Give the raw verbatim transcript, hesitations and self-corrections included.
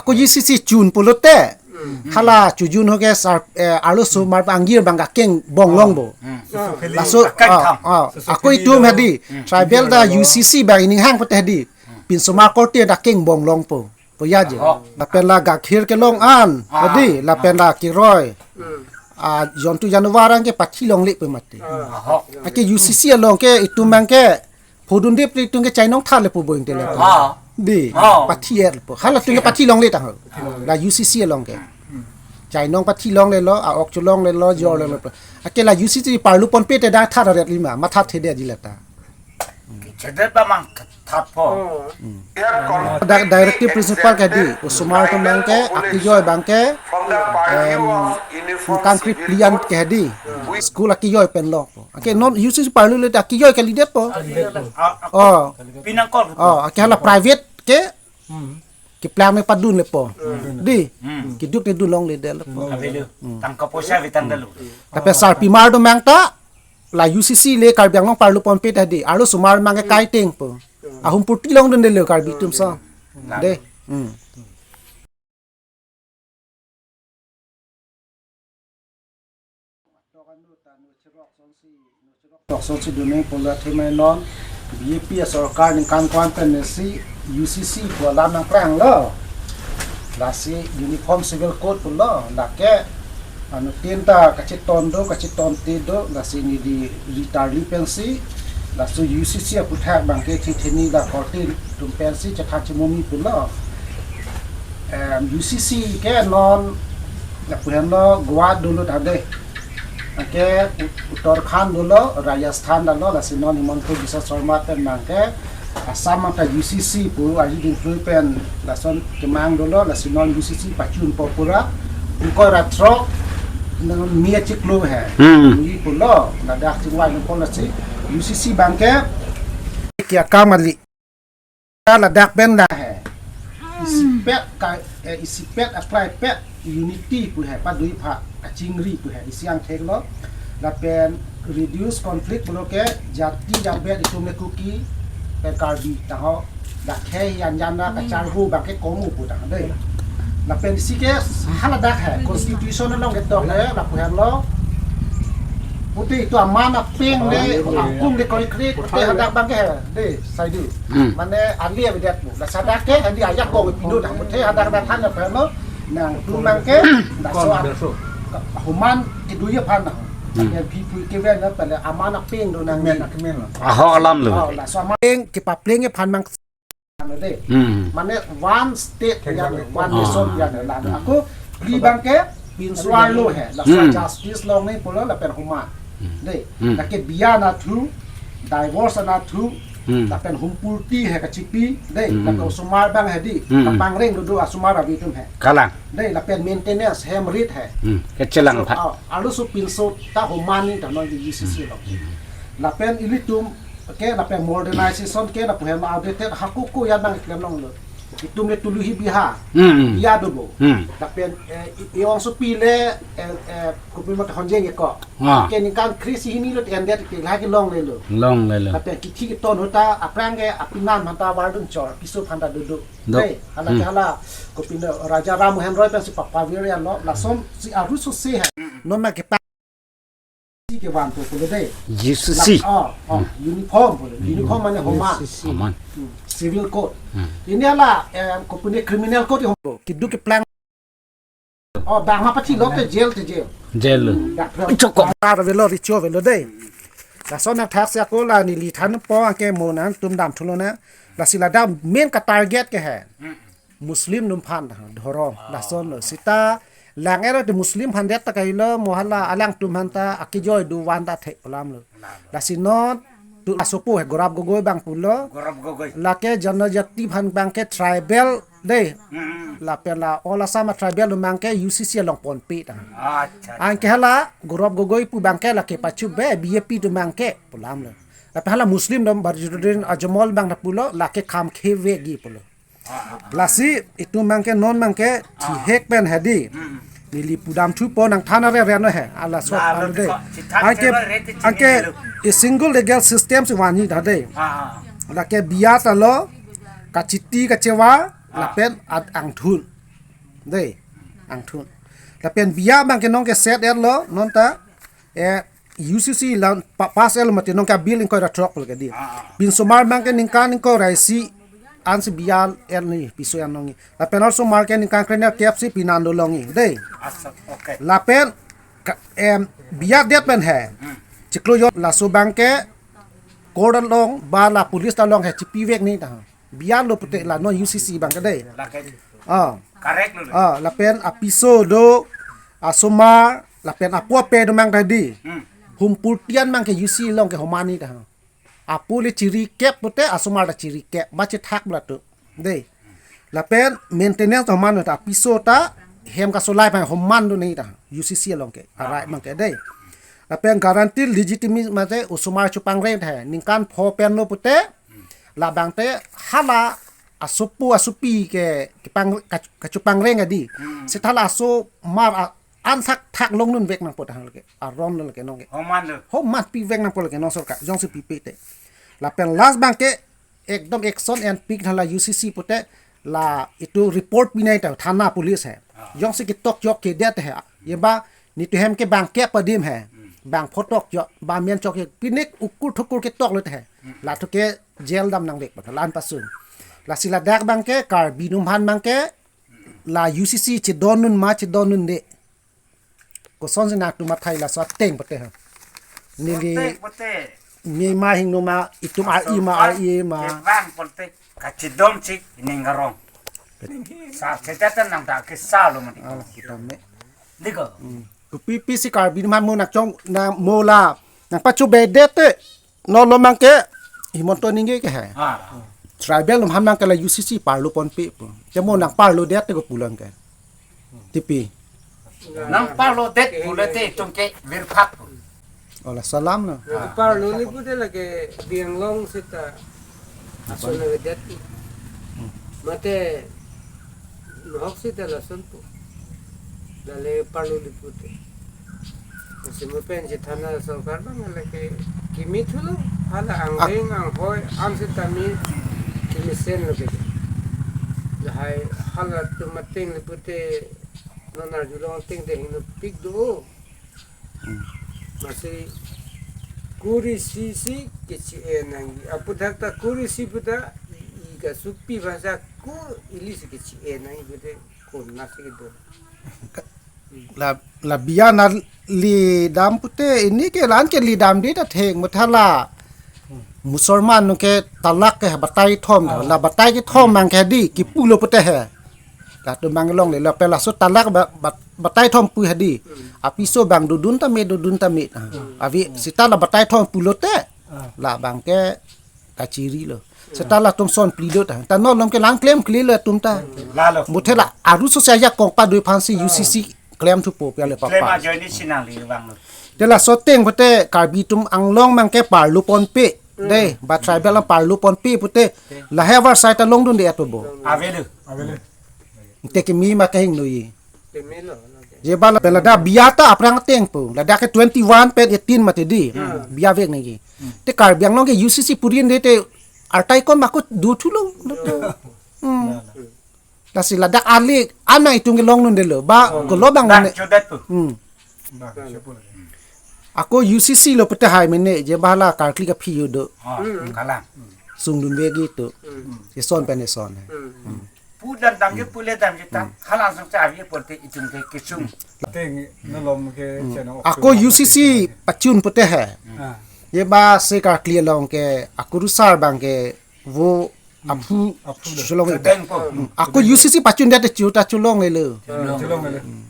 Ko U C C chun pulote. Hala chojun ho ke sar, eh, arloso mar angir abang akeng bonglongpo. Laso, ah, ah, ako itum hedi. Tribal ta U C C abang ining hang pute hedi. Pinsomar korte ta akeng bonglongpo. Ko ya je. Lapen la gakhir kelong an. Hedi, lapen la kiroi. Ah, jontu januar abang ke pathi longle pe mati. Ake U C C along ke itum abang ke phodun dip itum ke chainong thale pu boing tele. Ah. Di, ah, pathi er po. Halatum ke pathi longle tang ho. La U C C along ke. Chainong pathi longlelo, a-ok cholonglelo, jorlelo. Ake la U C C parlu ponpe te da thar ret lima, matha thede jilata. Chedet ba mang thatpo. Da-, directive principal ke di, osomar atum abang ke, akijoi abang ke, em, kangkri plian ke di, school akijoi pen lo. Ake non U C C parlu le akijoi ke lidet po. Oh. Pinangkol. Oh, ake hala private ke, keplang me padun le po. Di, kiduk ne dun longle det le po. Avelo. Tangka poisa vetang dalo. Tapi sarpimar atum abang ta, la U C C le Karbi Anglong parlu ponpe ta di. Arlosomar abang ke kaiteng po. Ahum purti longdunde lo Karbi atum so. De. Hmm. Tok sonsi dun nangpo la athema non B J P asorkar ningkan ko-an pen si U C C pu alam nangphranglo. Lasi Uniform Civil Code pulo, lake anuttin ta kacheton do, kacheton te do, lasi neli ritarli pensi, laso U C C aputhak abang ke thitheni la korte atum pensi chethan chimumi pulo. Em, U C C ke non lapu henlo Goa dolo tade. Anke Ut-, Uttarakhand dolo, Rajasthan dolo, lasi non Himanta Biswa Sarma pen abang ke Assam abang ta U C C pu arjudun thrui pen lason kemang dolo, lasi non U C C pachunpo pura. Ingkoi ra throk nang mi achiklo he. Hmm. Ui pulo, ladak chingvai nangpo lasi U C C abang ke kia kamali. Ladak pen la he. Isipet ka, eh, isipet aklai pet unity pu he, padui pha, kachingri pu he, isi angthek lo. Lapen reduce conflict pulo ke jati jambet itum le Kuki, pen Karbi tangho. Lakhei yan yan na kacharhu abang ke komu pu tang de. Lapen isi ke haladak he, constitution along ketok le, lapu henlo. Pute itum aman apeng le, akung le kori kri, pute hadak abang ke he, de, saidi. Hmm. Mane ali avedet pu. La sadak ke, adi ayak ko pinu dak, pute hadak dak than lapen lo, nangtum abang ke, laso, human keduye aphan na. Hmm. Yang pi pui keven na pale aman apeng do nang. Kemen, kemen lo. Aho alam lo. Oh, laso aman apeng kepapleng aphan abang ano de. Hmm. Mane one state yan, one nation yan la. Hmm. Ako pli abang ke pinso-arlo he. Laso justice long ne pulo lapen human. Hmm. De. Hmm. Lake biya anatthu, divorce anatthu, lapen humpurti he kachipi, de. Hmm. Lapen osomar abang he di, kapangreng dodo asomar abitum he. Kalang. De, lapen maintenance hem rit he. Hmm. Kechelang so, pha. Ah, arloso pinso ta human ni ta non di U C C lo. Hmm. Lapen ilitum ke lapen modernization ke lapu hem outdated hako ko ya abang klem longlo. Itum le tuluhi biha. Hmm. Biya dobo. Hmm. Lapen, eh, i-, iongsopi le, eh, eh, kopi mat honjeng ko. Ah. Ke ningkan kre-isi hini lo endet ke lagi longlelo. Longlelo. Lapen kithi keton ahut ta aphrang ke apinan aphanta vardun chor, piso aphanta dodo. Do. Hey, hala ke hala, kopine Raja Ram Mohan Roy pensi papa viri alo, lason si arloso se he. Non ma kepa si kevan to pulo de. U C C. La, oh, oh, uniform pulo. Uniform mane human. U C C. Human. Hmm, civil code. Hmm. Ini hala, em, kopine criminal code ho. Kiduk keplang. Oh, bang ma pathi lo te jail te jail. Jail lo. Dak lo. Chokok. Tar avelo, richo avelo de. Lason nangthak si ako la neli thanpo anke mo nangtum damthu lonang. Lasi ladak main ka target ke he. Muslim atum aphan dhorom. Lason lo seta lang-er te Muslim aphan det ta kailo mo hala alangtum aphanta akijoi do van ta thek pu alam lo. Lasi non tu asopo he Gaurav Gogoi abang pulo. Gaurav Gogoi. Lake janajati aphan abang ke tribal de. Hmm. Lapen la all Assam tribal atum abang ke U C C along ponpe ta. Acha, acha. Anke hala Gaurav Gogoi pu abang ke lake pachu be B J P atum abang ke pu alam lo. Lapen hala Muslim atum Badruddin Ajmal abang ta pulo lake kham khevegi pulo. Ah, ah, ah. Lasi itum abang ke non abang ke thihek pen he di. Hmm. Neli pudamthupo nangthan are reno he. Ala so la, alu de. Anke, anke i single legal system si vani ta de. Ah, ah. Lake biya ta lo, kachiti kachewa, lapen ad angthun. Dei, angthun. Lapen biya abang ke nonke set etlo, non ta, eh, U C C la pa-, pass etlo mati nonke bill ingkoi ra throk pulo ke dei. Pinsomar abang ke ningkan ingkoi ra isi, ansi biya et ni, piso an longi. Lapen osomar ke ningkan krenerkep si pinan dolongi. Dei. Asa, okay. Lapen, ka-, em, biya det pen he. Hmm. Chiklo jo laso abang ke, court along, ba la police along he, chipivek ni ta. Biya lo pute la non U C C abang ke dei. Lake Oh. Correct lo. Oh, lapen apiso do, asomar, lapen apo ape do mang ta dei. Hmm. Humpurtian abang ke U C C along ke homan ni ta. Apo le chirikep pute asomar ta chirikep, ba chethak bla tu. Dei. Lapen maintenance homan ta, apiso ta, hem kasolai abang homan do ni ta. U C C along ke. Arai abang ke dei. Lapen guarantee legitimacy mate osomar chopangreng ta. Ningkan pho pen lo pute, labang te hala asopo asopi ke, kepang-, kach-, kachopangreng a dei. Hmm. Seta la asomar a-, an thakthak longdun vek nangpo ta lake. Aron lo lake nonke. Homan lo. Homan pivek nangpo lake non sorkar. Jongsi pipe te. Lapen last abang ke ekdom action en pik hala U C C pute la itum report pinai ta thana police he. Ah. Jongsi ketok jok kedet he. Ye ba netum hem ke bangkep adim he. Hmm. Bang photok jok, ba men chok ye pinik ukur thukur ketok lo te he. Hmm. Latum ke jail dam nangvek pute la-an pasun. Lasi ladak abang ke Karbi atum aphan abang ke la U C C chedondun ma chedondun de. Kosonsi nangtum mathai laso ateng pute ha. Neli Pute, pute. Mema hingno ma itum Aso ar-i ma pat ar-i ma. Kevang pute kachedon chik ning karong. Sa chetatan nang ta kesa lo mati. Ala kita me. Diko. Hmm. Kopi pisi Karbi atum aphan mo nangchong nang mo la nangpachobedet te. Non lo abang ke Himanta ningje ke he. Ah. Tribal atum aphan abang ke la U C C parlo ponpe pu. Te mo nangparlo det te ko pulang ke. Tipi. Nangparlo det pule te itum ke virphak pu. Ola salam na. Nangparlo ni pute lake biang long seta. Ason na det. Mate nohok seta lason pu. Lale parlo li pute. Lasi mo pen chethana sorkar abang lake kimi thulo, hala Ak- angdeng anghoi an seta kimi, kimesen lo ke. Lahai halatum ateng li pute non arjulong ateng te hingno pik do. Hmm. Lasi kur isi si kechi-e nangji. Aphuthak ta kur isi pu ta i, i kasupi bangsa kur ili si kechi-e nangji pute kona si kedo. La, la biya nangli dam pute, ini ke la-an ke li dam di ta thek muthala. Musulman nung ke talak ke batai thom, ah, la batai kethom abang ke dei, kipu lo pute he. Latum abang longle, lapen laso talak ba, ba, batai thom pu he dei. Apiso abang dodun tame, dodun tame. Ah. Ave seta la batai thom pulote. Ah. Labang ke kachiri lo. Seta latum son pli do ta. Ta non lom ke lang klemkle lo atum ta. Lalo. Muthe la aru so saya kong padoi aphansi U C C klem thupo pi ale Klem papa. Ajoine sinang li bang lo. Te laso ateng pute Karbi atum Anglong abang ke parlo ponpe. Dei, ba tribal atum parlo ponpe pute. La he war sai ta longdun de ato bo. Ave lo. Ave lo. Te kimi ma kahingno ye. Kimi lo, lo ke. Je ba la, ladak biya ta aphrang ateng pu. Ladak ke twenty-one pen eighteen mati dei. Hmm. Biya vek nangji. Te Karbi Anglong ke U C C purin de te artai kon mako du thulo. Yo. Hmm. Lasi ladak ali ana itum ke longdun de lo. Ba, hmm, kolo abang Dak ne. Jodat pu. Hmm. Ba, siapa lagi? Ako U C C lo pute hai mene je ba la karkli kaphi yo do. Ah, hmm. Kalang. Sungdun vek gitu. Hmm. Eson pen eson. Hmm. Hmm. Pu dan damji, pu le damji ta. Hmm. Hala sung cha avi ponte itum ke kesung. Ateng nalom ke Hmm. channel Ako U C C pachun pute he. Ah. Ye ba se karkli along ke ako rusar abang ke vo aphu Aphu lo. Cholong ita. Kadeng ko. Hmm. Ako U C C pachun dia te chu ta cholongle lo. Cholongle lo. Hmm.